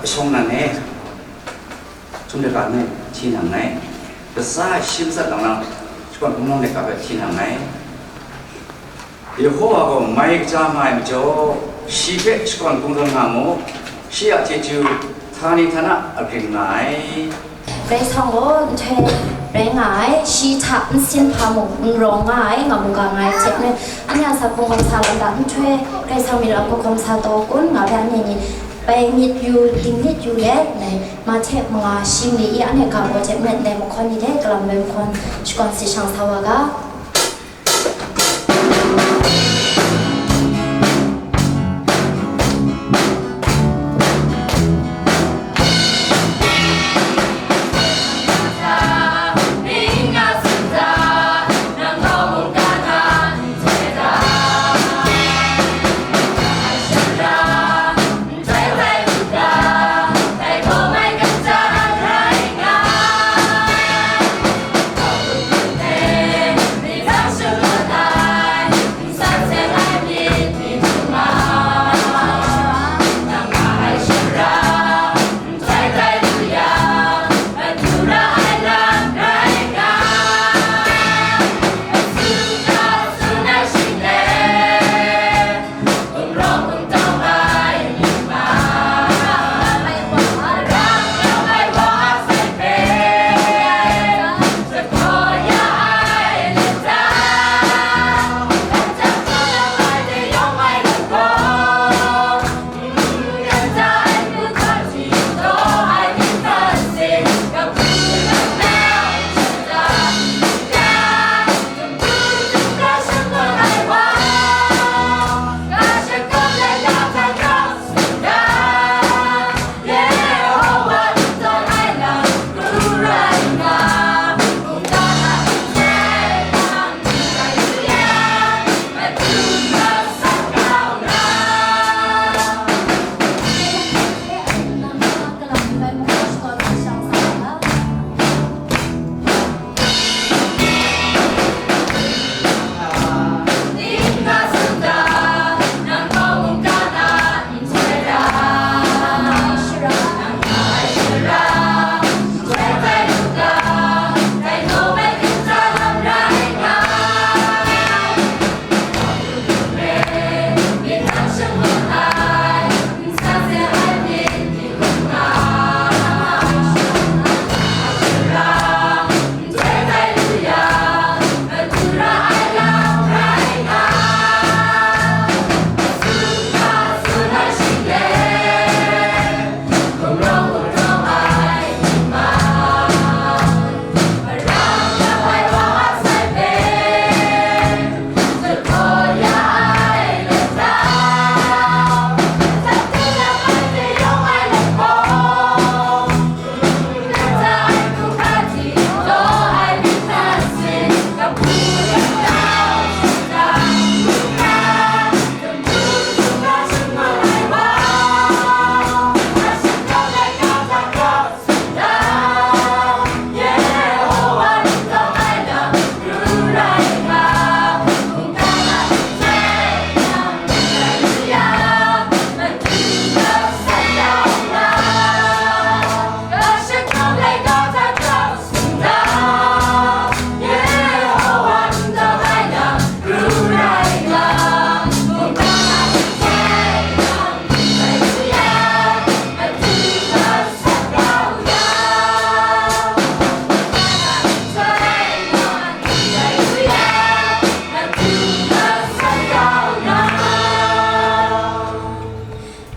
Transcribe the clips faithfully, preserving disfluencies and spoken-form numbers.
Shawng nan e, Chyum laika hpe hti nang ngai, latsa ai shi matsat lang na, shakawn hpung nawng laika hpe hti nang ngai. Yehova gaw mai kaja nga ai majaw, shi hpe shakawn hpung tawn nga mu, shi a chyeju htani htana agrin nga ai. Karai Kasang gaw nhtoi rai nga ai, shi hta nsin hpa mung n rawng nga ai, nga mu ga nga ai hte maren, anhte a sa hpung gawm sa lam da nhtoi, Karai Kasang myit a hpung gawm sa taw kun nga hpe, anhte ni bai myit yu, ling myit yu let, dai Mahte manga shi mali i anhte ga gaw hte maren, dai mahkawn ni hte kalam bai mahkawn shakawn si shang sa wa ga.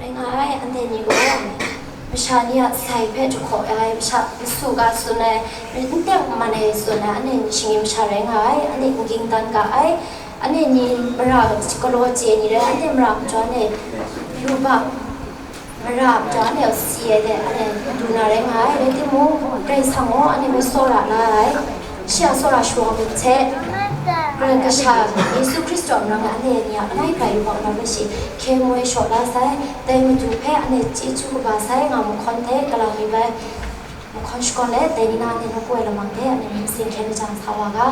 Rai nga ai, anhte ni gaw masha ni a sai hpe jahkaw ai, masha masu ga tsun ai, n teng man ai tsun ai, anhte ni shinggyim masha rai nga ai, anhte n ging dan ga ai, anhte ni mara galaw chye ni rai, anhte mara majaw anhte yubak, mara majaw anhte si ai de, anhte du na rai nga ai, rai timung, Karai Kasang gaw anhte hpe tsawra la ai. Shi a tsawra shawa myit hte, Karai Kasha, Yesu Hkristu a marang e anhte ni a langai hkrai yubak na hpe shi hkye moi shaw la sai, dai Madu hpe anhte chyeju kaba sai nga mahkawn hte, kalang mi bai mahkawn shakawn let, dai ni na anhte nawku ai lamang hte anhte myit masin hkyen jang sa wa ga.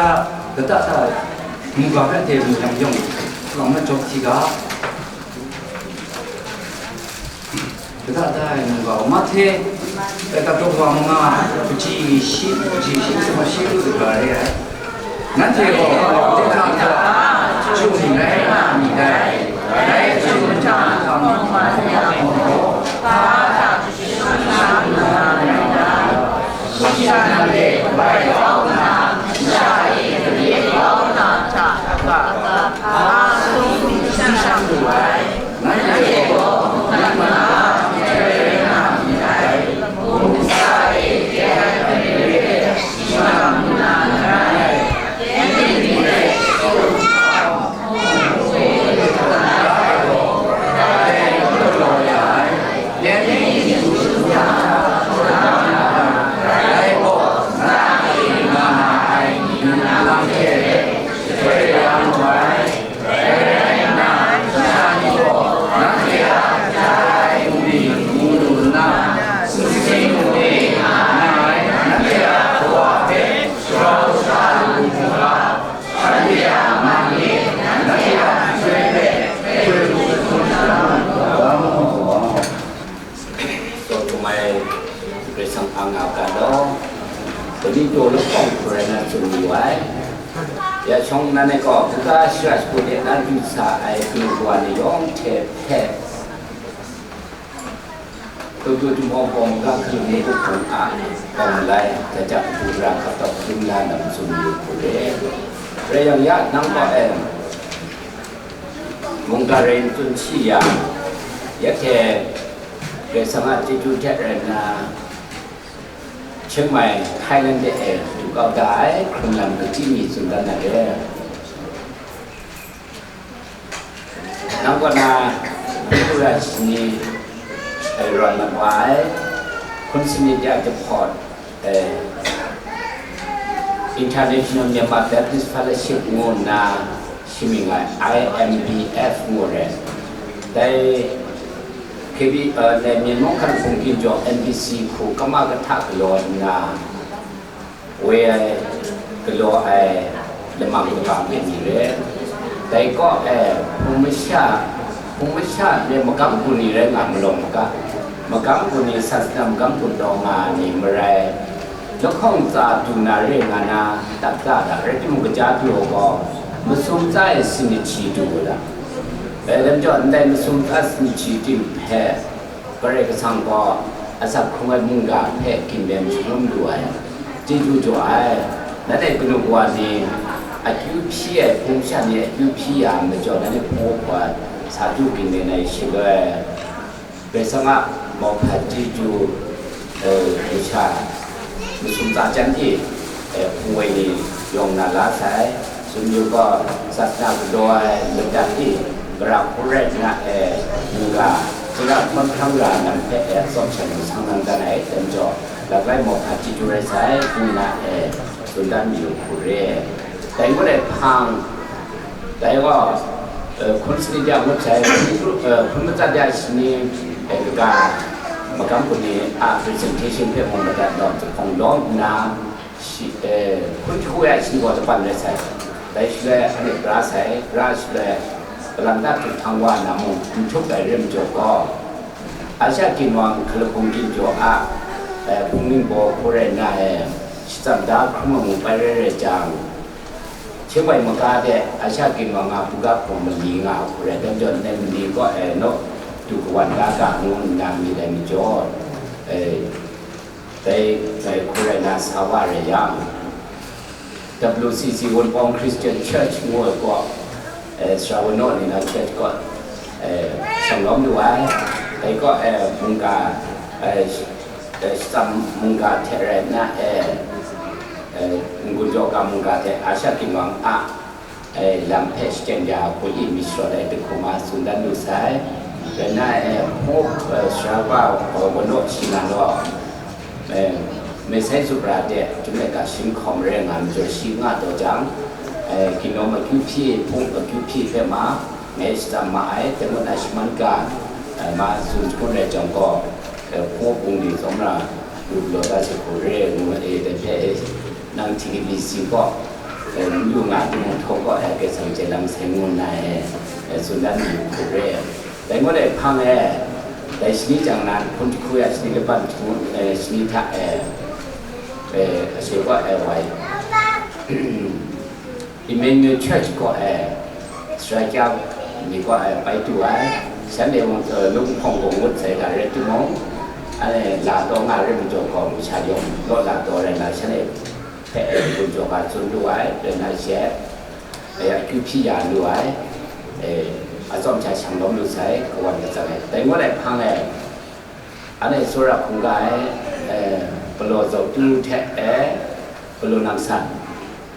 Kata ta mungga hpe de lu yang yawng, lang na jawk hti ga. Kata ta ai mungga, Mahte, kata daw wa manga, kaji shi, kaji shi, sama shi lu daga re ai. Nanhte gaw, de hta hta, chyu ni rai nga myit dai. Dai chyu hta hta, Taw htum ai Karai Kasang a nga ga law, dai ni taw lahkawng hkrai na tsun yu ai. Ya shawng nan e gaw, kaga shara shagu de na du sa ai kanu kawa ni yawng hte hpe, Kadu Tumhawng gaw mungga hkalum ni hkrum a, gaw malai, jaja hku ra hkap tawk hkrum la na matsun yu hku re. Rai yang ya, nang gaw, em, mungga rai n tsun shi yang, ya hte Karai Kasang a chyeju hte rai nna, Chiang Mai, Thailand de e du kau da ai hkrun lam kachyi mi tsun dan na re. Nang kaw na, Mipura shani, e, rawn mat wa ai, hkun sanit ya jahpawt, e, International Myanmar Baptist Fellowship ngu nna, shi mying ai I M B F ngu re. Dai K B, eh, ne, Myen mung hkan hpung ginjaw N B C hku kama kahta galaw nna, woi ai, galaw ai lamang kaba myit ni re. Dai kaw, eh, hpung masha, hpung masha ne magam gun ni rai nga malawng maga, magam gun ni, sasana magam gun taw nga ni marai, lahkawng tsa du na re nga na, tak tsa da, rai timung, kaja du ai gaw, masum tsa e sin ni hti du u da. Dai lam jaw, ndai masum tsa sin ni hti ting hpe, Karai Kasang gaw asak hkrung ai mungga hpe ginbeng shangun lu ai, chyeju jaw ai. Nanhte kanu kawa ni, akyu hpyi ai hpung sha ni akyu hpyi ya ai majaw, nanhte hpung hkawhkwa sa du ginbeng ai shaloi, Karai Kasang a mauhpat chyeju, eh, masha masum tsa jan e, eh, hpung woi ni yawng na la sai. Tsun yu gaw, sasana galaw ai madat e, gara hku rai nna, eh, mungga, shara hkawn hkrang ra lam hpe, eh, tsawm shan masang nang dan ai, dan jaw, laklai mauhpat chyeju rai sai, ngu nna, eh, tsun dan mayu hku re. Dai ngut ai hpang, dai gaw, eh, hkun sanit ya ngut sai, eh, hkun matsat ya shani, eh, kaga, magam gun ni a presentation hpe mung madat lawm, zuphpawng lawm nna, shi, eh, hkun hkru ya shani gaw laban rai sai. Dai shaloi anhte pra sai, pra shaloi, kalang ta htum htang wa na mung n htup ai re majaw gaw, Asia ginwang hkalabung ginjaw a, eh, hpung ningbaw hku rai nna, eh, shachyam da hkrum ai mung pai rai rai jang, Chiang Mai maga de Asia ginwang a buga hpung mali nga hku rai, dan jaw ndai mali kaw e naw du kawan da ga ngu nna myit ai majaw, eh, dai, dai hku rai na sa wa rai yang, W C C, Wunpawng Christian Church ngu ai kaw, eh, Sara Wunawk ni na church kaw, eh, shanglawm lu ai. Dai kaw, eh, mungga, eh, sh-, eh, shachyam mungga hte rai nna, eh, eh, n-gun jaw ga mungga hte Asia ginwang a, eh, lam hpe shachyen ya ai hku myit sharawt ai dahku ma tsun dan lu sai. Rai nna, eh, hpung, eh, sara wa, eh, Wunawk shi na law, eh, Mesai Supra de Chyum laika sharin hkawm re nga majaw shi nga taw jang, eh, ginawm akyu hpyi, hpung akyu hpyi hpe ma, ngai shachyam ma ai, dai mung na shaman ga, eh, ma tsun hkrum rai jang gaw, eh, hpung bungli tsawmra lu galaw da sai hku re ngu ma e, dai hpe, eh, nang T K B C kaw, N lu nga, tinang htawng kaw e, Karai Kasang chye lam sai ngu nna e, tsun dan yu hku re. Dai ngut ai hpang e, dai shani jang na, hpun jahku ya shani laban shani hta e, ashe kaw e wai, Emmanuel Church kaw e, sara kya ni kaw e bai tu ai, shanhte mung, lung hpawng gaw ngut sai ga rai timung, anhte la taw nga rai majaw gaw, masha yawng law la taw rai na, shanhte hpe e gun jaw ga tsun lu ai, rai na she, akyu hpyi ya lu ai, atsawm hta shang lawm lu sai, kawan katsang e, dai ngut ai hpang e, anhte tsawra hkungga e, palaw zawtu hte e, palaw nang san,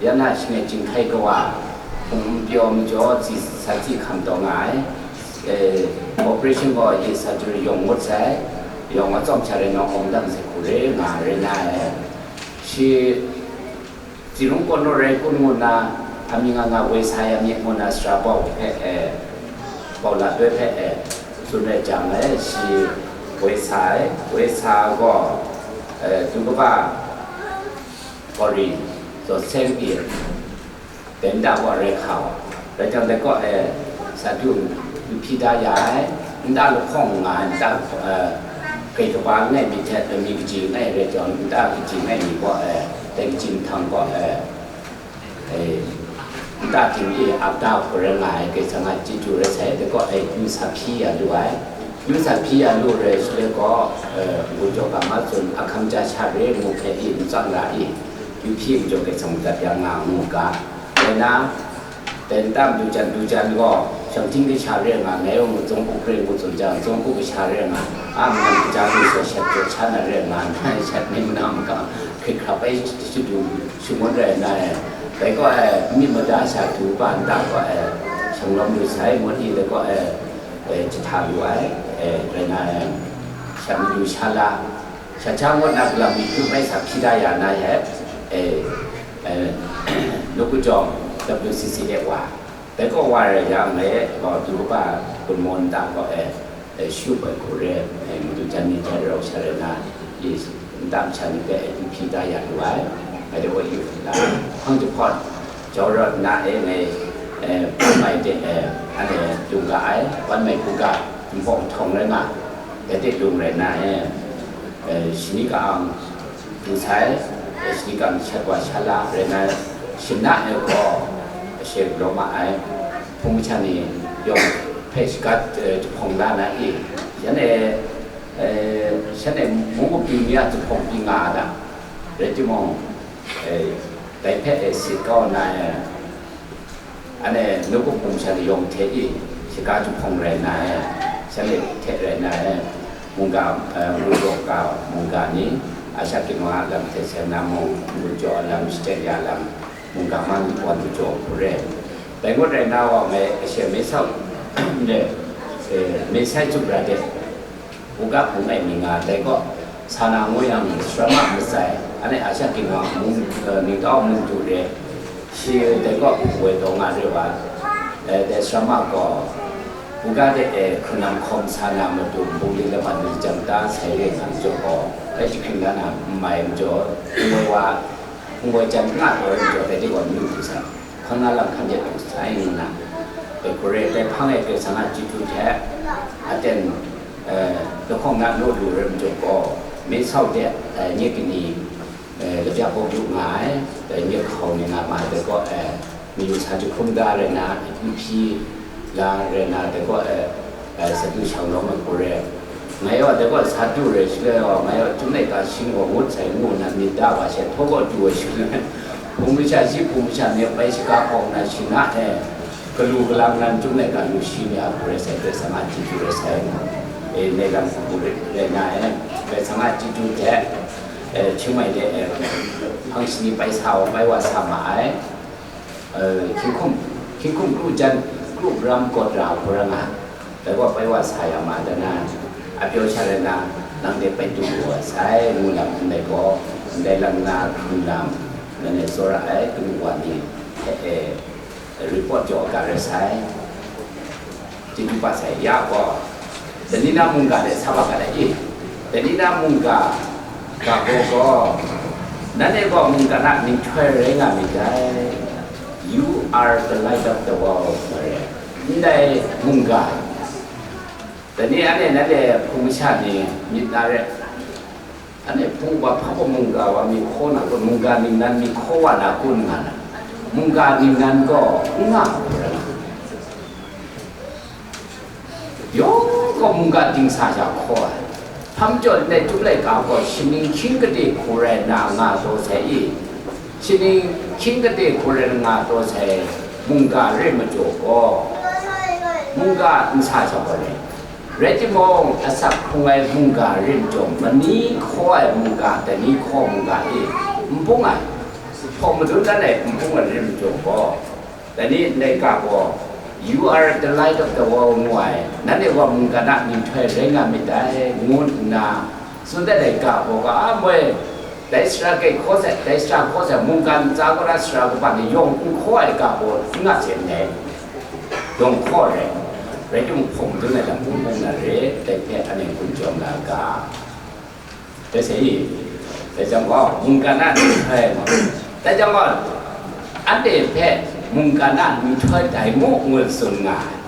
ya na shangai chyinghkai kawa, hpung n pyaw majaw, tsi sa tsi hkam taw nga ai, operation gaw e surgery yawng ngut sai, yawng atsawm hta rai nawng awng dam sai hku re nga rai na e, shi Tsingrung kaw naw rai kun ngu nna, amying a nga woi sa ya myit ngu nna sara bau hpe e, bau la doi hpe e, tsun rai jang e, shi woi sa ai, woi sa gaw, e, du kaba gaw ri, zaw seng pyi, dai nta kaw rai hka wa, rai jang dai kaw e, sa du n hpyi da ya ai, nta lahkawng nga ai, nta, e, kai kaba langai mi hte lami kaji langai rai jang, nta kaji langai mi kaw e, dai kaji mahtang kaw e, e, nta ting e ap da hku rai nga ai, Karai Kasang a chyeju rai sai, dai kaw e, yu sa hpyi ya lu ai, yu sa hpyi ya lu rai shaloi gaw, e, ngu jaw ga ma tsun, ahkam ja sha re ngu hpe e, n tsawm ra i, yu hpyi majaw Karai Kasang madat ya nga ngu ga, rai na, dai nta madu jan du jan gaw, shang hting kasha re nga, ngai yawng zunggu hpring ngu tsun jang, zunggu kasha re nga, a manam kaja lu sha shat jaw sha na re nga, ndai shat ni manam ga, hkrit hkrap ai shadu shangun rai na e, dai gaw e, myit mada sha du pa nta gaw e, shang lawm lu sai, ngut i dai gaw e, e, jahta lu ai, e, rai na e, shat madu sha la, sha sha ngut na galam mi hkru mai sa hpyi da ya na e, e, e, Luk Kajawng W C C de wa, dai kaw wa rai yang e, gaw du kaba gun maw nta gaw e, e, shu bai hku re, e, madu jan ni jan rau sha rai na, i, nta masha ni hpe e, du hpyi da ya lu ai, ngai de wa yu la, hpang jahpawt, jau rawt na e, ngai, e, ban mai de, e, anhte lung ga ai, ban mai hku ga, npawng htawng rai nga, dai de lung rai na e, e, shani ka ang, du sai, e, shani ka ang shat wa sha la rai na, shana e gaw, ashe galaw ma ai, hpung masha ni yawng hpe shaga, e, jahpawng la na i, shanhte, e, shanhte mung mabyin mi a jahpawng pyi nga a ta? Rai timung, e, dai hpe e sit kau na e, anhte nawku hpung masha ni yawng hte i, shaga jahpawng rai na e, shanhte hte rai na e, mungga, e, mungga ga, mungga ni, Asha ginwang a lam hte seng na mung, mungga jaw a lam, shachyen ya lam, mungga ma ni wan majaw hku re. Dai ngut rai na wa ngai ashe Mei Sau ne, e, Mei Sai Tsup Ra de, u ga hpung ai mi nga, dai kaw, sa na ngu yang, sara ma matsai, anhte Asha ginwang mung, e, ningtau mung du re, shi dai kaw hpung woi taw nga re wa, e, dai sara ma gaw, u ga de e, hkrun lam hkawm sa na matu, bungli laban ni jang ta sai re nga jaw gaw, dai jahkring da na n mai majaw, n woi wa, n woi jan n nga taw ai majaw, dai de gaw n lu du sai. Hpang na lam hkan de taw sai ngu na, dai hku re, dai hpang e Karai Kasang a chyeju hte, aten, e, lahkawng na naw lu rai majaw gaw, Mei Sau de, e, nye kani, e, lapya paw yu nga ai, dai nye hkau ni nga ma ai, dai gaw, e, mayu sa jahkrum da rai na, akyu hpyi la rai na, dai gaw, e, e, sa du shang lawm ai hku re. Ngai gaw dai gaw sa du rai shaloi gaw, ngai gaw Chyum laika shing gaw ngut sai ngu nna myit da wa she, htaw gaw du ai shaloi, hpung masha shi hpung masha ni bai shaga hkawng na shana e, galu galang nan Chyum laika lu shi ni a hku rai sai, Karai Kasang a chyeju rai sai, e, nai lam hku rai, rai na e, Karai Kasang a chyeju hte, e, Chiang Mai de, e, hpang shani bai sa wa, bai wa sa ma ai. E, hkying hkum, hkying hkum kru jan, kru ram kawt ra hku ra nga, dai gaw bai wa sa ya ma da na, a pyaw sha rai na, nang de bai tu lu wa sai, ngu lam ndai gaw, ndai lam na hkrun lam, nang e tsawra ai kanu wa ni hte e, report jaw ga rai sai. Chyeju pat sai ya gaw, Dalila mungga de sa wa ga ai i? Dalila mungga ga gaw gaw, nanhte gaw mungga na myihtoi rai nga myit dai. You are the light of the world, nga re. Ndai mungga, dai ni anhte nanhte hpung masha ni myit na re. Anhte hpung wa hpa wa mungga wa myit hkaw na kun, mungga ningnan myit hkaw wa na kun nga na. Mungga ningnan gaw n nga ai rai. Yawng gaw mungga dingsa hta hkaw ai. Hpa majaw ndai Chyum laika gaw, shaning hkying gade hku rai nna nga taw sai i? Shaning hkying gade hku rai nna nga taw sai mungga re majaw gaw, mungga nsa hta gaw rai. Rai timung, asak hkrung ai mungga re majaw, mani hkaw ai mungga, dai ni hkaw mungga e, n bung ai, hpaw madun dan ai n bung ai re majaw gaw, dai ni ndai ga gaw, You are the light of the world, ngu ai, nanhte gaw mungkan a ninghtoi rai nga myit dai, ngu nna tsun dat ai ga gaw, ga moi, dai sara kai hkaw sai, dai sara hkaw sai, mungkan ntsa kaw na sara kaba ni yawng n hkaw ai ga gaw, n nga se nngai, yawng hkaw ai rai, rai timung, hpaw madun ai lam n bung na re, dai hpe anhte n-gun jawm na ga. Dai sai i, dai jang gaw, mungkan a ninghtoi ai gaw, dai jang gaw, anhte hpe mungkan a ninghtoi tai mu, ngu tsun nga ai.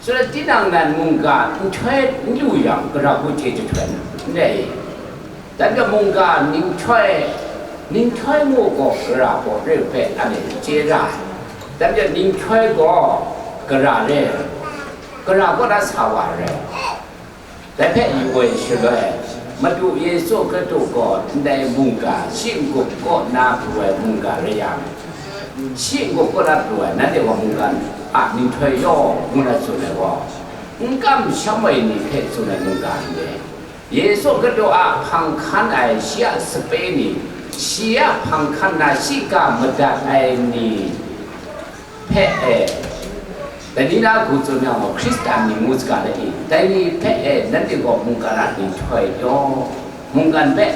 Shaloi tinang nan mungga ninghtoi n lu yang, gara hku chye jahtoi na, n rai i? Dai majaw mungga ninghtoi, ninghtoi ngu gaw gara gaw re hpe anhte chye ra ai. Dai majaw ninghtoi gaw gara re, gara kaw na sa wa ai rai. Dai hpe yu ai shaloi, Madu Yesu Hkristu gaw ndai mungga, shi n-gup kaw na pru ai mungga rai yang, shi n-gup kaw na pru ai, nanhte gaw mungga a ninghtoi yaw, ngu na tsun ai gaw, n kamsham ai ni hpe tsun ai mungga n re. Yesu Hkristu a hpang hkan ai shi a sape ni, shi a hpang hkan na shiga madat ai ni, hpe e, dai ni na hku tsun yang gaw, Hkristan ni ngu saga let i, dai ni hpe e, nanhte gaw mungkan a ninghtoi yaw, mungkan hpe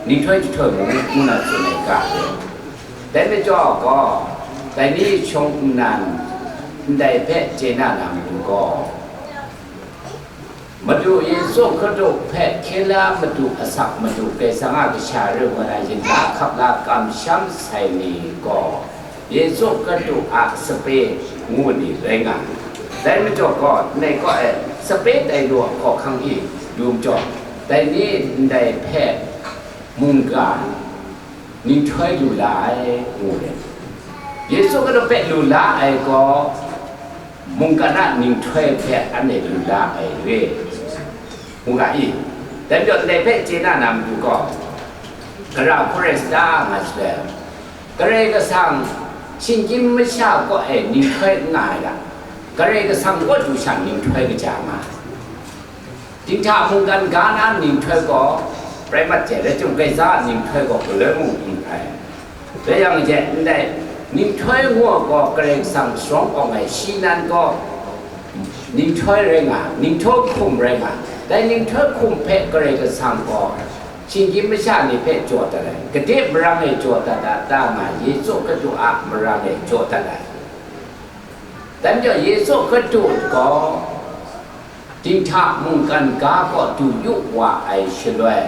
ninghtoi jahtoi mu, ngu na tsun ai ga e. Dai majaw gaw, dai ni shawng nnan ndai hpe chye na na matu gaw, Madu Yesu Hkristu hpe hkye la madu asak madu Kaisang a kasha rai wa na yin la hkap la kamsham sai ni gaw, Yesu Hkristu a sape ngu ni rai nga ai. Dai majaw gaw, ndai kaw e sape tai lu ai hkawhkang e lu majaw, dai ni ndai hpe mungga ninghtoi lu la ai, ngu ai. Yesu Hkristu hpe lu la ai gaw, mungkan a ninghtoi hpe anhte lu la ai re, ngu ga i? Dai majaw, ndai hpe chye na na matu gaw, gara hku rai sa ta nga shaloi, Karai Kasang shinggyim masha kaw e ninghtoi n nga ai ga, Karai Kasang kaw du sha ninghtoi kaja nga ai. Dinghta mungkan ga na ninghtoi gaw rai mat hte, rai timung, Kaisa a ninghtoi gaw galoi mung n rai. Rai yang hte, ndai ninghtoi ngu ai gaw Karai Kasang sharawng awng ai, shi nan gaw ninghtoi rai nga, ninghtoi hkum rai nga. Dai ninghtoi hkum hpe Karai Kasang gaw shinggyim masha ni hpe jaw dat ai, gade marang e jaw dat a ta nga, Yesu Hkristu a marang e jaw dat ai. Dai majaw Yesu Hkristu gaw dinghta mungkan ga kaw du yu wa ai shaloi,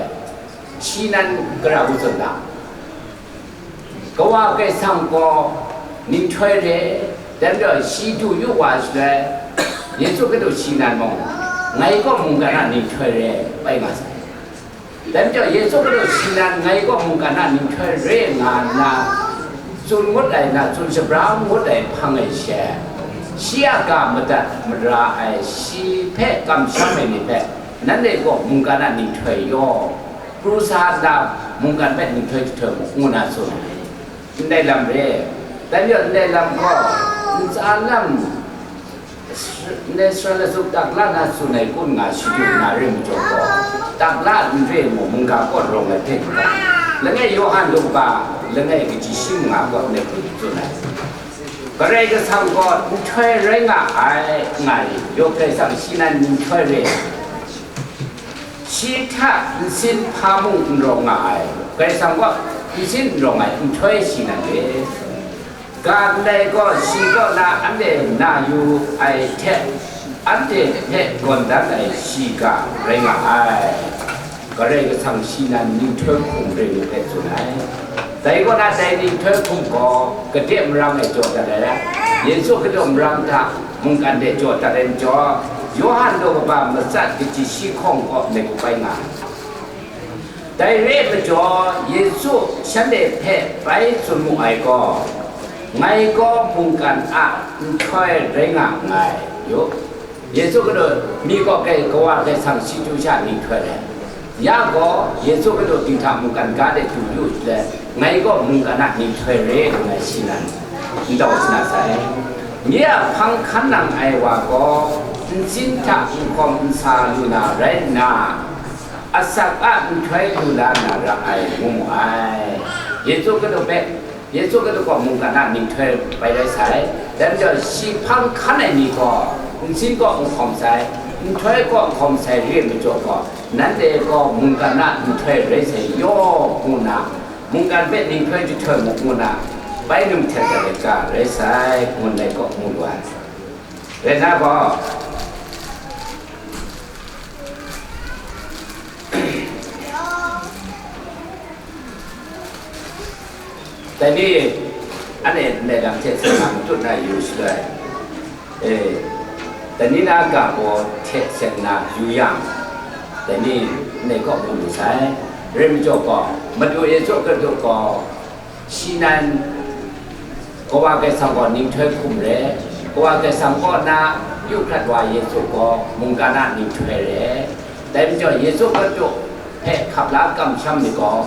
shi nan gara hku tsun ta? Kawa Kaisang gaw ninghtoi re, dai majaw shi du yu wa shaloi, Yesu Hkristu shi nan mung, ngai gaw mungkan a ninghtoi re, bai nga sai. Dai majaw Yesu Hkristu shi nan ngai gaw mungkan a ninghtoi re nga nna tsun ngut ai na, tsun shabra ngut ai hpang e she, shi a ga madat mara ai, shi hpe kamsham ai ni hpe, nanhte gaw mungkan a ninghtoi yaw, pru sa nna mungkan hpe ninghtoi jahtoi mu, ngu na tsun ai. Ndai lam re, dai majaw ndai lam gaw, ntsa lam, ndai Sara Lasuk tak la na tsun ai kun nga shadu na re majaw gaw, tak la n re mu, mungga kaw rawng ai hte mungga, langai Yawhan Luka, langai kaji shi manga kaw ndai hku tsun ai. Karai Kasang gaw nhtoi rai nga ai, nga i, yaw Karai Kasang shi nan nhtoi re. Shi hta nsin hpa mung n rawng nga ai, Karai Kasang gaw nsin n rawng ai nhtoi shi nan re. Ga ndai gaw shi kaw na anhte na yu ai hte, anhte hpe gawn dan ai shi ga rai nga ai. Karai Kasang shi nan nhtoi hkum rai ngu hpe tsun ai. Dai kaw na dai nhtoi hkum gaw gade marang e jaw dat ai, Yesu Hkristu marang hta mungkan de jaw dat ai majaw, Yawhan daw kaba matsat kaji shi hkawng kaw maigu bai nga ai. Dai re ai majaw, Yesu shanhte hpe bai tsun mu ai gaw, "Ngai gaw mungkan a nhtoi rai nga nngai," yu. Yesu Hkristu mi gaw kai Kawa Karai Kasang shi chyu sha nhtoi rai. Ya gaw, Yesu Hkristu dinghta mungkan ga de du yu let, "Ngai gaw mungkan a nhtoi re," ngu ai shi nan n tau sa na sai. Nye a hpang hkan nang ai wa gaw, nsin hta n hkawm n sa lu na rai nna, asak a nhtoi lu la na ra ai, ngu mu ai. Yesu Hkristu hpe, Yesu Hkristu gaw mungkan a nhtoi bai rai sai. Dai majaw, shi hpang hkan ai ni gaw, nsin kaw n hkawm sai, nhtoi kaw n hkawm sai re ai majaw gaw, nanhte gaw mungkan a nhtoi rai sai yaw, ngu nna, mungkan hpe nhtoi jahtoi mu, ngu nna, bai num htet dat ai ga rai sai, ngu ndai kaw mu lu ai. Rai nna gaw, dai ni, anhte ndai lam hte seng na matut na yu shaloi, e, dai ni na ga gaw hte seng na yu yang, dai ni, ndai kaw mu lu sai. Rai majaw gaw, Madu Yesu Hkristu gaw, shi nan Kawa Karai Kasang gaw nhtoi hkum re, Kawa Karai Kasang kaw na yu hkrat wa Yesu gaw mungkan a nhtoi re. Dai majaw, Yesu Hkristu hpe hkap la kamsham ni gaw,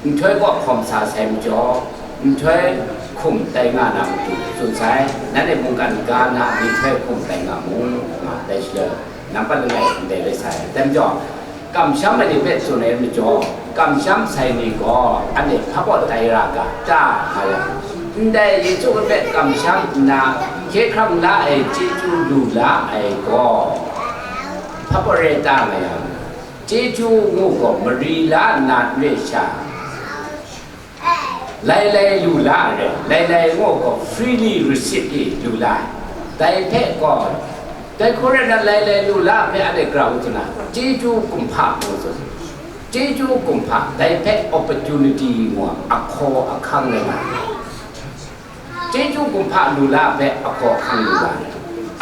nhtoi kaw hkawm sa sai majaw, nhtoi hkum tai nga na matu tsun sai, nanhte mungkan ga na nhtoi hkum tai nga mu, nga dai shaloi, nampat langai ndai rai sai. Dai majaw, kamsham ai ni hpe tsun ai majaw, kamsham sai ni gaw, anhte hpabaw tai ra ga ta nga yang, ndai Yesu hpe kamsham nna, hkye hkrang la ai chyeju lu la ai gaw, hpabaw rai ta nga yang, chyeju ngu gaw mari la nna n re sha, lailai lu la ai, lailai ngu gaw freely receive i lu la ai. Dai hpe gaw, dai hku rai nna, lailai lu la hpe anhte grau nna, chyeju kumhpa ngu tsun. Chyeju kumhpa, dai hpe opportunity ngu ai, ahkaw ahkang rai nga ai. Chyeju kumhpa lu la hpe ahkaw ahkang lu la ai.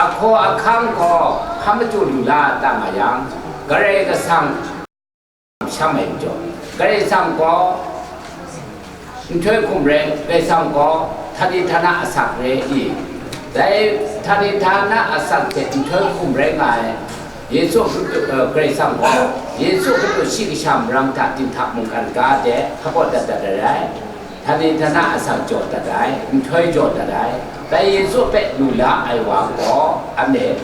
Ahkaw ahkang gaw hpa machyu lu la ta nga yang, Karai Kasang sham ai majaw, Karai Kasang gaw nhtoi hkum rai, Karai Kasang gaw htani htana asak rai i? Dai htani htana asak hte nhtoi hkum rai nga ai Yesu Hkristu, eh, Karai Kasang gaw, Yesu Hkristu shi kasha marang hta dinghta mungkan ga de hpabaw dat dat ai rai. Htani htana asak jaw dat ai, nhtoi jaw dat ai. Dai Yesu hpe lu la ai wa gaw, anhte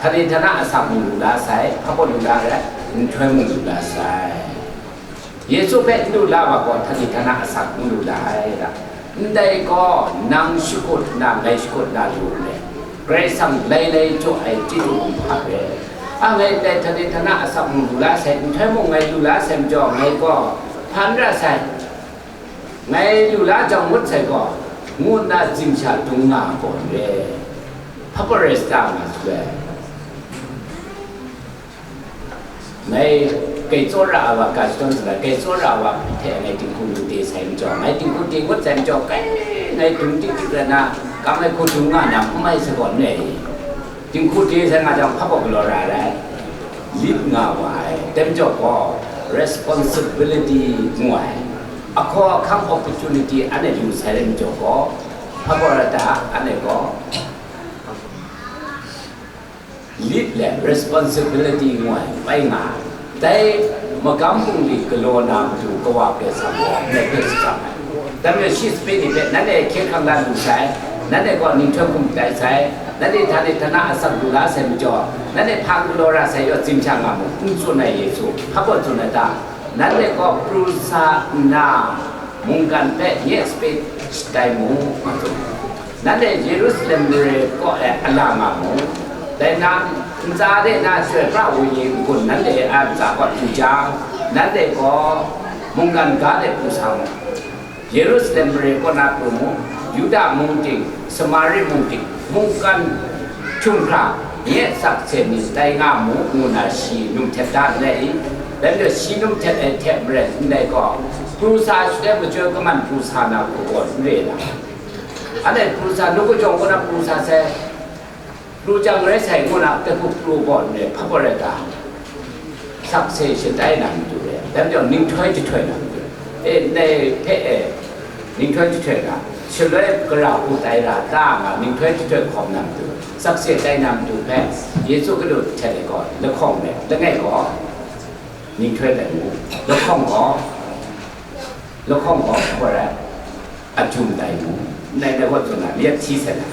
htani htana asak mung lu la sai, hpabaw lu la ai, nhtoi mung lu la sai. Yesu hpe n lu la wa gaw, htani htana asak n lu la ai. Ndai gaw, nang shakut nna, ngai shakut nna lu ndai, Karai Kasang lailai jaw ai chyeju kumhpa re. A, ngai ndai htani htana asak mung lu la sai, nhtoi mung ngai lu la sai majaw, ngai gaw hpa n ra sai. Ngai lu la jang ngut sai gaw, ngu nna zimsha dung nga ai gaw n re, hpabaw rai sa ta nga su ai. Ngai kai tsawra ai wa, ga shadawn sa ai, kai tsawra ai wa hte ngai dinghku lu de sai majaw, ngai dinghku de ngut sai majaw, kai, ngai dung tik tik rai nna, kam ai hku dung nga na n mai sa gaw n re. Dinghku de sai nga jang, hpabaw galaw ra ai, lit nga wa ai. Dai majaw gaw, responsibility ngu ai, ahkaw ahkang, opportunity anhte lu sai rai majaw gaw, hpabaw rai ta, anhte gaw lit let responsibility ngu ai bai nga ai. Dai magam bungli galaw na matu Kawa Karai Kasang gaw ngai hpe shajang ai. Dai majaw shi sape ni hpe, nanhte hkye hkrang la lu sai, nanhte gaw nhtoi hkum tai sai, nanhte htani htana asak lu la sai majaw, nanhte hpa n galaw ra sai yaw, zimsha nga mu, n tsun ai Yesu, hpabaw tsun ai ta? Nanhte gaw pru sa nna, mungkan hpe nye sape shatai mu, nga tsun. Nanhte Yerusalem mare kaw e ala nga mu. Dai na, ntsa de na Chyoi Pra Wenyi n-gun nanhte a ntsa kaw du jang, nanhte gaw mungkan ga de pru sa mu. Yerusalem mare kaw na pru mu, Yuda mung ting, Samari mung ting, mungkan hkying hkra nye sakse ni tai nga mu, ngu na shi num htet da n le i? Dai majaw shi num htet ai hte maren ndai gaw, Pru sa shadai majoi kaman pru sa na hku gaw n re na. Anhte pru sa, nu kajawng kaw na pru sa sai, pru jang rai sai ngu na, hpe hku pru gaw n re, hpa gaw rai ta? Sakse shatai na matu re, dai majaw ninghtoi jahtoi na matu re. E, ndai hpe e, ninghtoi jahtoi na, shaloi gara hku tai ra ta nga, ninghtoi jahtoi hkawm na matu, sakse tai na matu hpe, Yesu Hkristu hte gaw lahkawng re, langai gaw, ninghtoi tai mu, lahkawng gaw, lahkawng gaw, hpa rai, a jum tai mu, ndai ndai gaw tsun na, myit hti sai na.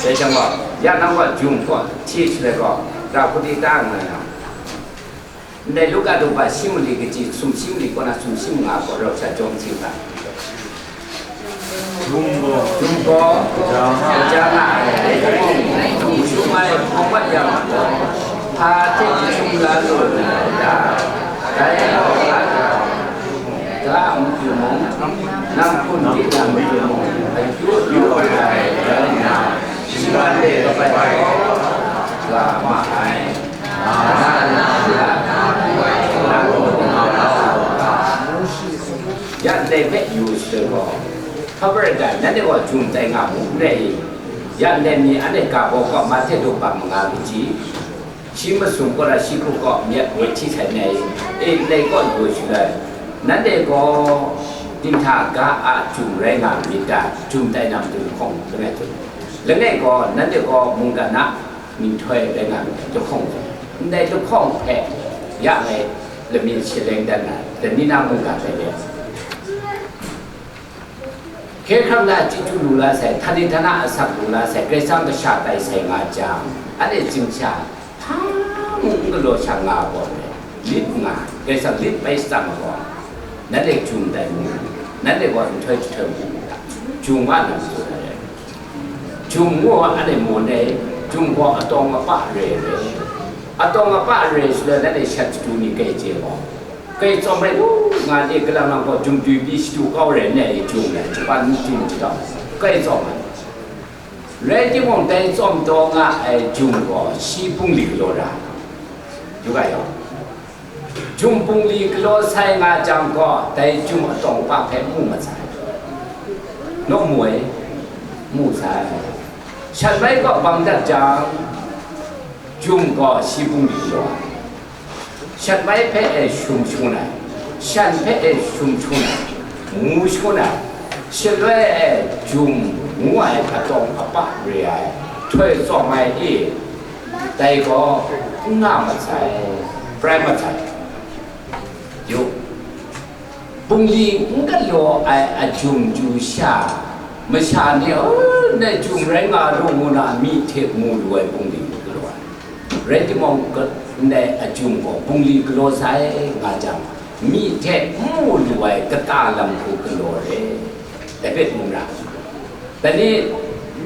Dai jang gaw, ya nang gaw jum gaw, hti shaloi gaw, ra hku di ta nga na. Ndai Luka daw shi mali kaji, sumshi mali kaw na sumshi manga gaw rau sha jawm hti ga. Jum gaw, jum gaw, kaja nga ai, jum ai hkawm mat yang, hpa hte jahtum la lu na, dai gaw, ga a matu mung, nang hpun di na matu mung, akyu yu ai rai nna, shi man de bai gaw, ga ma ai, na na na na, na na na na. Ya ndai hpe yu shaloi gaw, hpa rai ta, nanhte gaw jum tai nga mu, n rai i? Ya ndai mi anhte ga baw kaw Mahte daw manga kaji, shi masum kaw na shi hku kaw myit woi hti sai n rai i? E, ndai kaw yu shaloi, nanhte gaw dinghta ga a jum rai nga myit ta? Jum tai na matu lahkawng langai tsun, langai gaw nanhte gaw mungkan a ninghtoi rai nga myit ta lahkawng tsun, ndai lahkawng hpe ya ngai lamyin shaleng dan na, dai ni na mungkan rai de. Hkye hkrang na chyeju lu la sai, htani htana asak lu la sai, Karai Kasang kasha tai sai nga jang, anhte zing sha hpa mung n galaw sha nga gaw, lit nga, Karai Kasang lit bai shada ma gaw, nanhte jum tai mu, nanhte gaw nhtoi jahtoi mu, jum nga na matu na rai. Jum ngu ai anhte maw nei, jum gaw atawng apa re ai. Atawng apa re shaloi, nanhte shat shadu ni kai chye gaw, kai tsawm ai u nga ni, galang lang gaw jum dwi pyi shadu kau re ai jum ai, japan jum jadau, kai tsawm ai. Rai timung, dai tsawm taw nga ai jum gaw shi bungli galaw ra, yu ga yawng. Jum bungli galaw sai nga jang gaw, dai jum atawng apa hpe mu mat sai. Naw mu ai, mu sai. Shat bai gaw bang dat jang, jum gaw shi bungli galaw ai. Shat bai hpe e shum shangun ai, shan hpe e shum shangun ai, mu shangun ai, shaloi e jum ngu ai atawng apa re ai, htoi tsawm ai e, dai gaw n nga mat sai, prai mat sai. Yu, bungli n galaw ai a jum chyu sha, masha ni, "O, ndai jum rai nga lu," ngu na myi hte mu lu ai bungli galaw ai. Rai timung, ndai a jum gaw bungli galaw sai nga jang, myi hte n mu lu ai kata lam hku galaw re. Dai hpe n ra. Dai ni,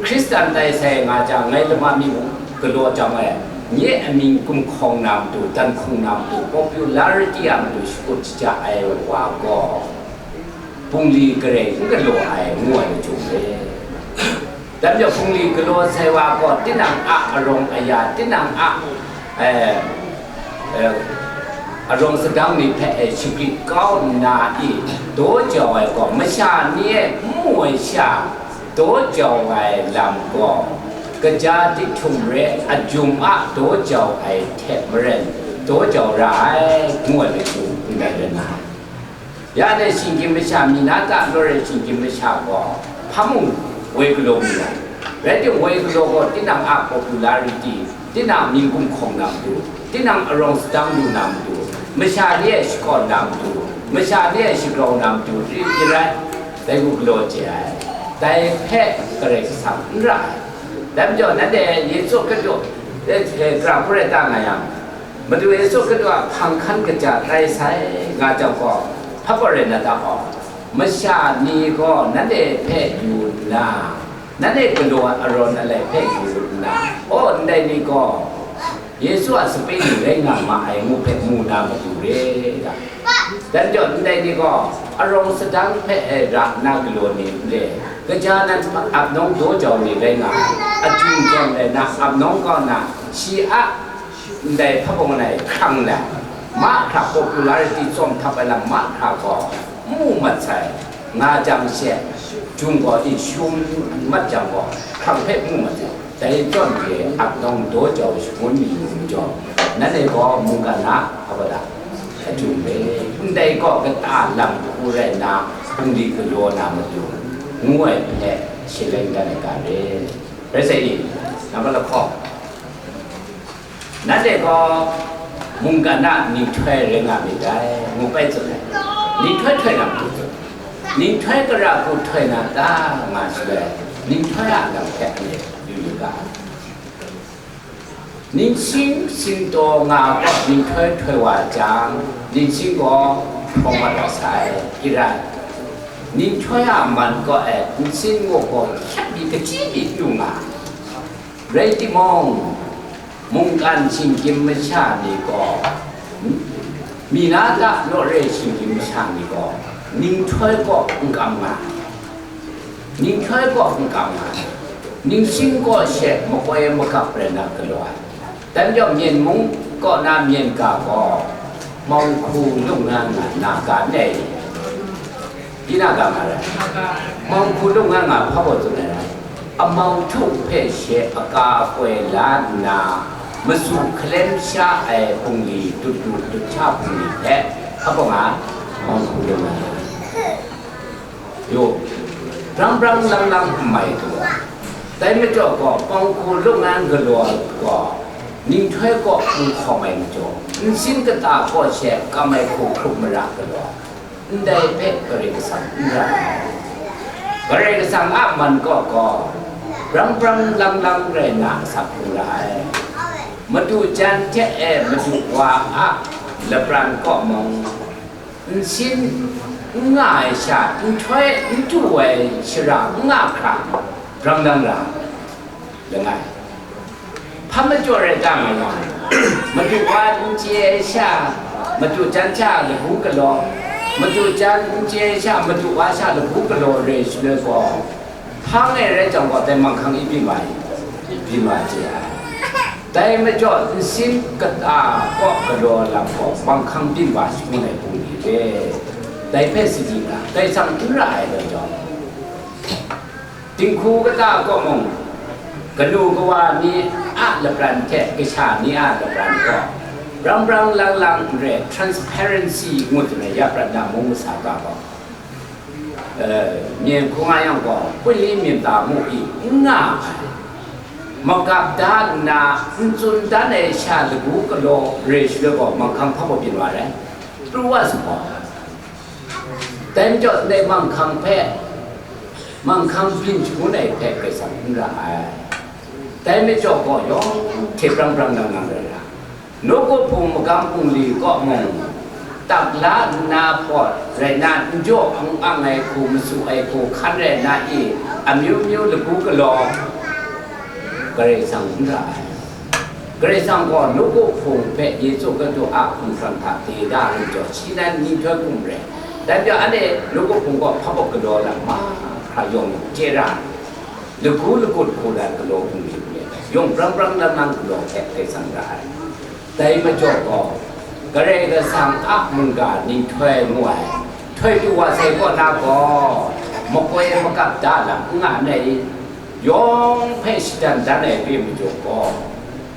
Hkristan tai sai nga jang, ngai lama mi mung galaw jang e, nye amying gumhkawng na matu, dan hkung na matu, popularity a matu shakut shaja ai wa gaw, bungli garai n galaw ai, ngu ai lachyum re. Dai majaw, bungli galaw sai wa gaw, tinang a arawng aya, tinang a, eh, eh, arawng sadang ni hpe, eh, shagrit kau nna i daw jau ai gaw, masha ni e n mu ai sha, daw jau ai lam gaw, kaja dihtum re a jum a daw jau ai hte maren, daw jau ra ai, ngu ai lachyum ndai rai nga ai. Ya dai shinggyim masha, mi na ta law ai shinggyim masha gaw, hpa mung woi galaw mi ai. Rai timung, woi galaw gaw, tinang a popularity, tinang a mying gumhkawng na matu, tinang arawng sadang lu na matu, masha ni e shakawn na matu, masha ni e shagrau na matu, ri, ri rai, dai hku galaw chye ai. Dai hpe Karai Kasang n ra ai. Dai majaw, nanhte Yesu Hkristu, eh, eh, gara hku rai ta nga yang, Madu Yesu Hkristu a hpang hkan kaja tai sai nga jang gaw, hpa gaw rai na ta gaw, masha ni gaw nanhte hpe yu nna, nanhte galaw ai arawn alai hpe yu nna, aw, ndai ni gaw Yesu a sape ni rai nga ma ai ngu hpe mu na matu re ga. Dai majaw, ndai ni gaw arawng sadang hpe e ra nna galaw ni n re, kaja nan ap nawng daw jau ni rai nga ai, a jum tawn rai nna ap nawng kau nna, shi a ndai hpa bawng ai hkrang lai, mahkra popularity tsawm htap ai lam mahkra gaw, N mu mat sai, nga jang she, jung gaw e shum mat jang gaw, hkrang hpe n mu mat sai, dai zawn re ap nawng daw jau shangun mi yu majaw, nanhte gaw mungkan a hpa da, a jung re, ndai gaw kata lam hku rai nna, hpung di galaw na matu, ngu ai hpe, she lai dan ai ga re. Rai sai i, nambat lahkawng. Nanhte gaw mungkan a ninghtoi rai nga myit dai, ngu bai tsun ai. Ninghtoi htoi na matu tsun. Ninghtoi kara hku htoi na ta nga shaloi, ninghtoi a lam hpe anhte yu yu ga. Ningsing singtaw nga gaw ninghtoi htoi wa jang, ningsing gaw hprawng mat wa sai, i rai. Ninghtoi a man kaw e ningsing gaw gaw hkyep mi kachyi mi yu nga. Rai timung, mungkan shinggyim masha ni gaw, mi na ta naw re shinggyim masha ni gaw, ninghtoi kaw n kam nga, ninghtoi kaw n kam nga, ningsing kaw she makoi magap rai na galaw ai. Dan jau myen mung kaw na myen ga gaw, mawng hku lung nga nga na ga nei. Tinang ga nga rai? Mawng hku lung nga nga hpa baw tsun ai rai. Amau htu hpe she aka koi la nna, masu hkalem sha ai hpungli, dut du dut sha hpungli hpe hpa baw nga, mawng hku lung nga nga. Yo, brang brang lang lang n mai galaw. Dai majaw gaw, mawng hku lung nga galaw gaw, ninghtoi kaw n hkawm ai majaw, nsin kata kaw she kam ai hku hkrup mara galaw. Ndai hpe Karai Kasang n ra ai. Karai Kasang a man kaw gaw, brang brang lang lang rai na asak hkrum ra ai. Madu jan hte e madu wa a lapran kaw mung, nsin n nga ai sha, nhtoi n du ai shara n nga hkra, brang lang ra. Langai. Hpa majaw rai ta nga yang, madu wa n chye ai sha, madu jan sha lagu galaw, madu jan n chye ai sha, madu wa sha lagu galaw re shaloi gaw, hpang e rai jang gaw, dai manghkang e byin wa ai, byin wa chye ai. Dai majaw, nsin kata kaw galaw lam gaw, manghkang byin wa shangun ai hpung ni re. Dai hpe sadi ga, dai sang n ra ai rai jang, dinghku kata kaw mung, kanu kawa ni a lapran hte kasha ni a lapran gaw, brang brang lang lang n re, transparency ngu tsun ai ya prat na mung masa ga gaw, eh, myen hku nga yang gaw, punli myinda mu i n nga ai, magap da nna n tsun dan ai sha lagu galaw re shaloi gaw, manghkang hpa baw byin wa rai, pru wa sa gaw. Dai majaw ndai manghkang hpe, manghkang byin shangun ai hpe Karai Kasang n ra ai. Dai majaw gaw yawng hte brang brang nang nang rai ra. Nawku Hpung magam bungli kaw mung, tak la nna pawt rai na, n jaw ang ang ai hku, masu ai hku, hkan rai na i, amyu myu lagu galaw, Karai Kasang n ra ai. Karai Kasang gaw nawku hpung hpe Yesu Hkristu a hkumhkrang hta de da ai majaw, shi nan nhtoi hkum rai. Dai majaw, anhte nawku hpung gaw hpa baw galaw lam mahkra yawng yawng chye ra ai. Lagu lagut hku dat galaw hpung hte hpung e, yawng brang brang lang lang galaw hpe Karai Kasang ra ai. Dai majaw gaw, Karai Kasang a mungga nhtoi ngu ai, htoi pru wa sai kaw na gaw, makoi makap da lam n nga ai, yawng hpe shadan dan ai re majaw gaw,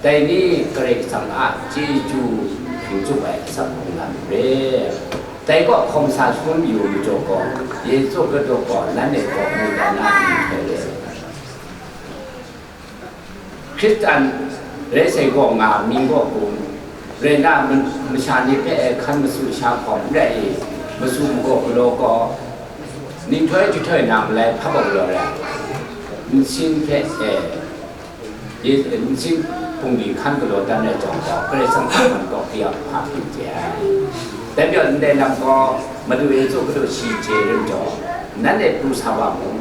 dai ni Karai Kasang a chyeju hpring tsup ai asak hkrum nga myit re. Dai gaw hkawm sa shangun mayu majaw gaw, Yesu Hkristu gaw nanhte gaw mungga na nhtoi re. Hkristan rai sai gaw nga mying gaw hkum, rai na, ma-, masha ni hpe e hkan masu sha hkawm n rai i, masu magaw galaw gaw, nhtoi jahtoi na malai hpa baw galaw rai, nsin hpe e, ye, nsin hpung di hkan galaw dan ai jawng gaw, Karai Kasang a man gaw kayap hpa hpyi chye ai. Dai majaw, ndai lam gaw, Madu Yesu Hkristu shi chye rim jaw, nanhte pru sa wa mu.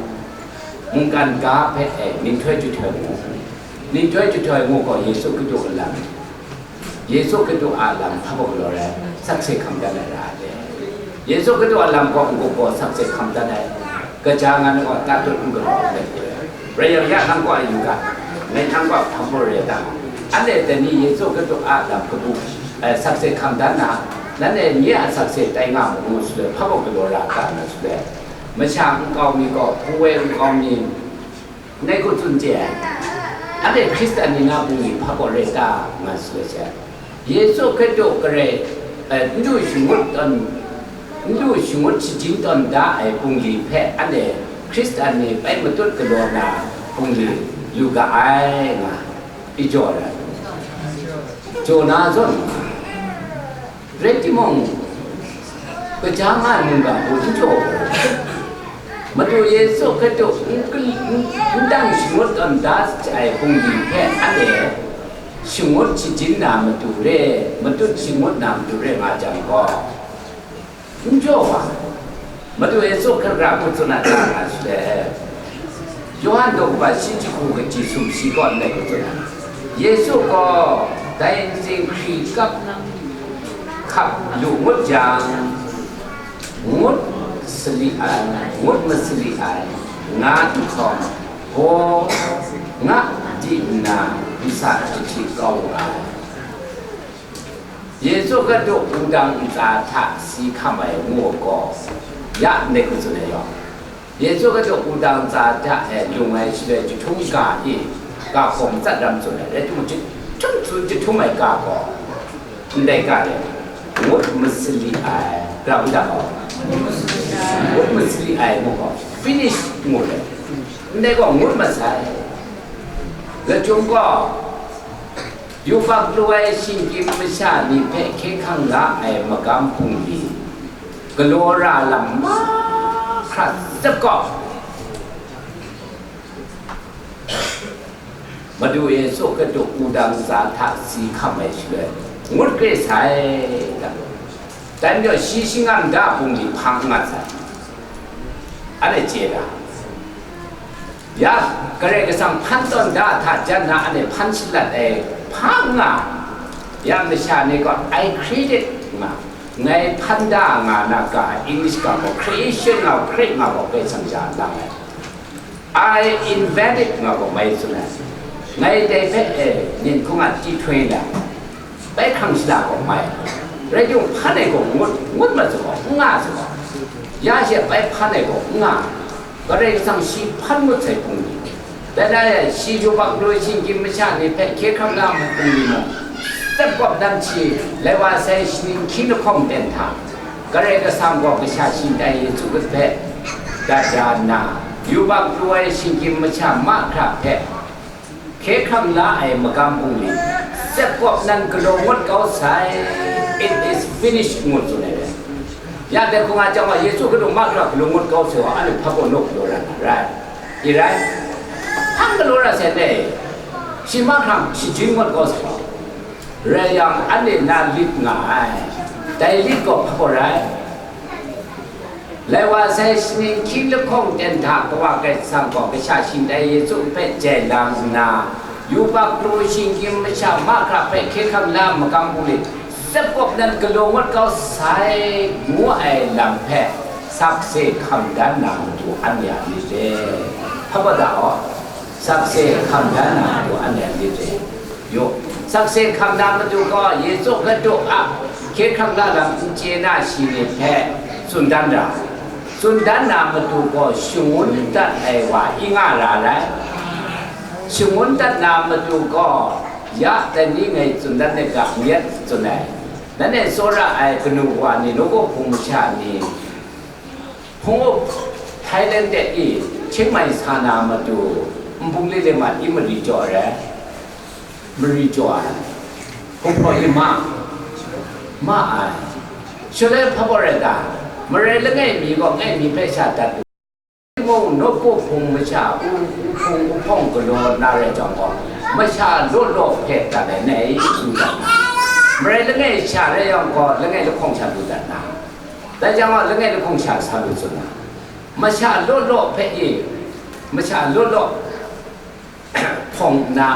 Mungkan ga hpe e nhtoi jahtoi ngu, nhtoi jahtoi ngu gaw Yesu Hkristu a lam, Yesu Hkristu a lam hpa baw galaw rai, sakse hkam dan ai ra ai. Yesu Hkristu a lam gaw n-gup gaw sakse hkam dan ai, kaja nga na gaw tatut n galaw ai. Rai yang ya nang gaw a yu ga, ngai nang gaw hpa baw rai da. Anhte dai ni Yesu Hkristu a lam kabu, eh, sakse hkam dan na, Nanhte nye a sakse tai nga mu ngu shaloi, hpa kaw galaw ra ga nga shaloi, masha nkau mi gaw, hpung woi nkau mi, ngai gaw tsun chye ai. Anhte Hkristan ni na bungli hpa kaw rai ta nga shaloi she, Yesu Hkristu garai, eh, n du shangut tawn, n du shangut shajin tawn da ai bungli hpe anhte Hkristan ni bai matut galaw na bungli lu ga ai nga, i jaw ai. Jaw na zawn, rai timung, kaja nga ai mungga hku n jaw ai. Madu Yesu Hkristu n, n, n dang shangut tawn da ai bungli hpe anhte shangut shajin na matu re, matut shangut na matu re nga jang gaw, n jaw wa. Madu Yesu hkra hkra hku tsun ai hta nga shaloi, Yawhan daw kaba shi jahku kaji sumshi kaw ndai hku tsun ai. Yesu gaw dai ntsin hkri kap hkap lu ngut jang, ngut sali ai, ngut masali ai, nga nhtawm, gaw nga di nna, nsa jahti kau wu ai. Yesu Hkristu wudang ntsa hta si hkam ai ngu gaw, ya ndai hku tsun ai yawng, Yesu Hkristu wudang ntsa hta e lung ai shaloi jahtum ga e, ga hkawm matsat ram tsun ai, rai timung, jahtum tsun jahtum ai ga gaw, ndai ga e, ngut masali ai, gara wunda gaw, ngut masali ai ngu gaw, finish ngu ai, ndai gaw ngut masai. Lachyum gaw, yubak lu ai shinggyim masha ni hpe hkye hkrang la ai magam bungli, galaw ra lam mahkra tsap gaw, Madu Yesu Hkristu wudang ntsa hta si hkam ai shaloi, ngut kre sai ga. Dai majaw shi shangang da bungli hpang nga sai. Anhte chye ga. Ya, Karai Kasang hpan tawn da hta jan na anhte hpan shalat ai hpang nga. Ya, masha ni gaw, "I created" nga, ngai hpan da nga na ga, English ga gaw, "creation" nga, "create" nga gaw, Karai Kasang ja lang ai. "I invented" nga gaw mai tsun ai. Ngai dai hpe, eh, nin hkung a ti htoi da. Bai hkrang shada gaw mai. Rai timung, hpan ai gaw ngut, ngut mat sa gaw, n nga sa gaw. Ya she bai hpan ai gaw n nga. Karai Kasang shi hpan ngut sai hpung ni. Dai na e, shi yubak lu ai shinggyim masha ni hpe hkye hkrang la ai hpung ni mung, tsep kawp dan shi, lai wa sai shaning hkying lahkawng ten hta, Karai Kasang gaw kasha shingtai Yesu Hkristu hpe dat da nna, yubak lu ai shinggyim masha mahkra hpe hkye hkrang la ai magam bungli, tsep kawp nan galaw ngut kau sai, it is finished, ngu tsun ai rai. Ya dai hkung a chyawm gaw, Yesu Hkristu mahkra galaw ngut kau sai gaw, anhte hpa gaw naw galaw ra na rai. I rai? Hpang galaw ra sai dai, shi mahkra shajin ngut kau sai gaw. Rai yang, anhte na lit nga ai. Dai lit gaw hpa gaw rai? Lai wa sai shaning hkying lahkawng ten hta Kawa Karai Kasang gaw kasha shingtai Yesu hpe jai lang nna, yubak lu shinggyim masha mahkra hpe hkye hkrang la ai magam bungli, tsep kawp nan galaw ngut kau sai, ngu ai lam hpe sakse hkam dan na matu anhte a myit e. Hpa gaw da gaw, sakse hkam dan na matu anhte a myit e. Yaw, sakse hkam na matu gaw Yesu Hkristu a hkye hkrang la lam n chye na shi ni hpe tsun dan ra. Tsun dan na matu gaw shangun dat ai wa i nga ra rai. Shangun dat na matu gaw, ya dai ni ngai tsun dan ai ga, myit tsun ai. Nanhte tsawra ai kanu wa ni, nawku hpung masha ni, Hpung up Thailand de i, Chiang Mai sa na matu, nbung le le ma i mari jaw ai, mari jaw ai, hpung hpraw i ma, ma ai. Shaloi hpa gaw rai ta? Marai langai mi gaw langai mi hpe sha dat lu. Mung nawku hpung masha, u, u hpung u hpawng galaw na rai jang gaw, masha law law hpe dat ai nai tsun dat na. Marai langai sha rai yang gaw, langai lahkawng sha lu dat na. Dai jang gaw, langai lahkawng sha sa lu tsun na. Masha law law hpe i, masha law law hpawng nna,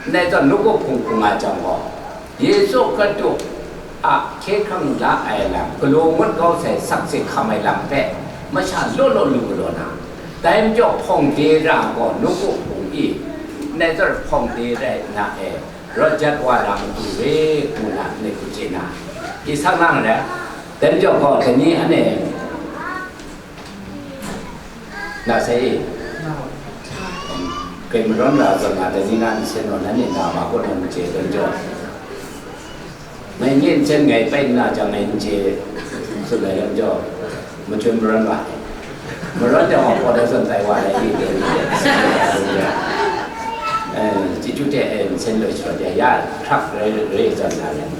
ndai zawn nawku hpung hpung nga jang gaw, Yesu Hkristu a hkye hkrang la ai lam, galaw ngut kau sai sakse hkam ai lam hpe, masha law law lu galaw na, dai majaw hpawng de ra gaw nawku hpung i, ndai zawn hpawng de rai nna e, rawt jat wa na matu re, ngu na, ngai hku chye na. Isak lang re, dan jaw gaw, dai ni anhte na sai e, kai marawn ra zawn na, dai ni na nsen naw, nanhte na ma kaw na n chye, dan jaw, ngai nye nsen ngai pai nna jang, ngai n chye, tsun ai lam jaw, machun marawn ra, marawn jang wa, kaw da zawn tai wa lai ni, dai ni, eh, chyeju hte, eh, nsen loi sharawt ya, ya hkrak rai, rai zawn na lam.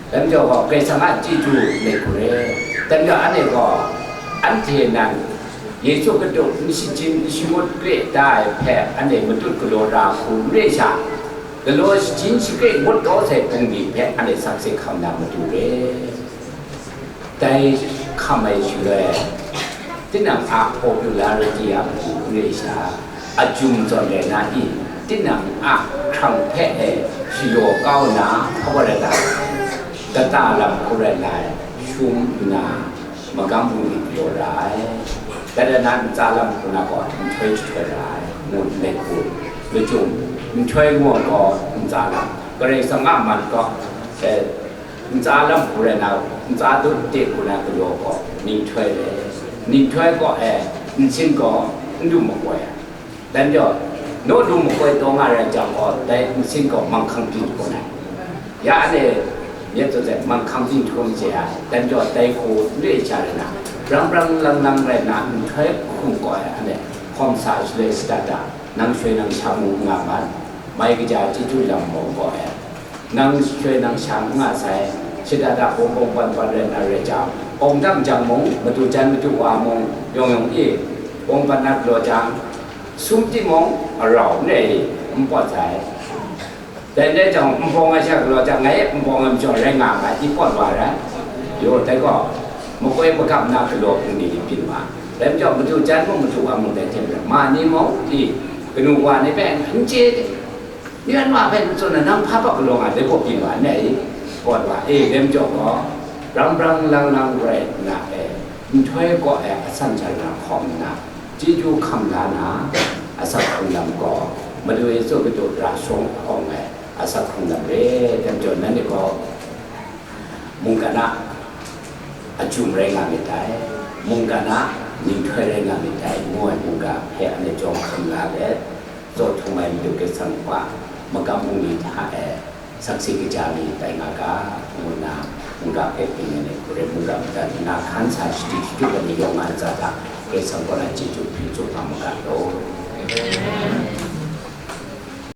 Dai majaw gaw, Karai Kasang a chyeju let hku re. Dai majaw, anhte gaw, anhte nan Yesu Hkristu n shajin n shangut kre da ai hpe, anhte matut galaw ra hku n re sha, galaw shajin shakre ngut kau sai bungli hpe, anhte sakse hkam na matu re. Dai hkam ai shaloi, tinang a popularity a matu n re sha, a jum zawn rai na i? Tinang a hkrang hpe e shalaw kau na, hpa rai ta? Kata lam hku rai na ai, shum nna, magam bungli galaw ra ai. Dai rai na, ntsa lam hku na gaw nhtoi jahtoi ra ai, ngu nme hku, lachyum, nhtoi ngu ai gaw ntsa lam, Karai Kasang a man gaw, eh, ntsa lam hku rai na, ntsa dut de hku na galaw gaw, nhtoi re, nhtoi gaw e, nsin gaw n du makoi ai. Dai majaw, naw du makoi taw nga rai jang gaw, dai nsin gaw manghkang byin hku na. Ya anhte myit zawn sai, manghkang byin hku n chye ai. Dai majaw, dai hku n re sha rai na, brang brang lang lang rai na, nhtoi hkum gaw e, anhte hkawm sa shaloi shada da, nang shoi nang sha mu n nga mat, mai kaja chyeju lam mung gaw e, nang shoi nang sha n nga sai, shada da bawng bawng ban ban rai na rai jang, awng dang jang mung, madu jan madu wa mung, yawng yawng e, bawng ban na galaw jang, sum timung, arau n rai i, n pawt sai. Dai n rai jang, nbawng ai sha galaw jang, ngai nbawng ai majaw rai nga nga i, pawt wa rai. Yaw, dai gaw, makoi magam na galaw hpung ni byin wa. Dai majaw, madu jan mung, madu wa mung, dai hte maren, ma ni mung, i, kanu wa ni hpe n chye de. Ni wan wa hpe n tsun na, nang hpa hpa galaw nga, dai gaw byin wa n rai i? Pawt wa, e, dai majaw gaw, brang brang lang lang rai nna e, nhtoi gaw e, asan hkyan na hkawm nna, chyeju hkam la na, asak hkrung lam gaw, Madu Yesu Hkristu ra shawng awng ai asak hkrung lam re. Dai majaw, nanhte gaw, mungkan a ajum rai nga myit dai, mungkan a nhtoi rai nga myit dai, ngu ai mungga hpe anhte jawng hkam la let, tsaw htum ai Madu Karai Kasang Wa, magam bungli hta e sakse kaja mi tai nga ga, ngu nna, mungga hpe byin ai ni hku rai, mungga madat nna hkan sa shadi shatup ai ni yawng nga ntsa hta, Karai Kasang kaw na chyeju hpyi tsup nga mu ga law.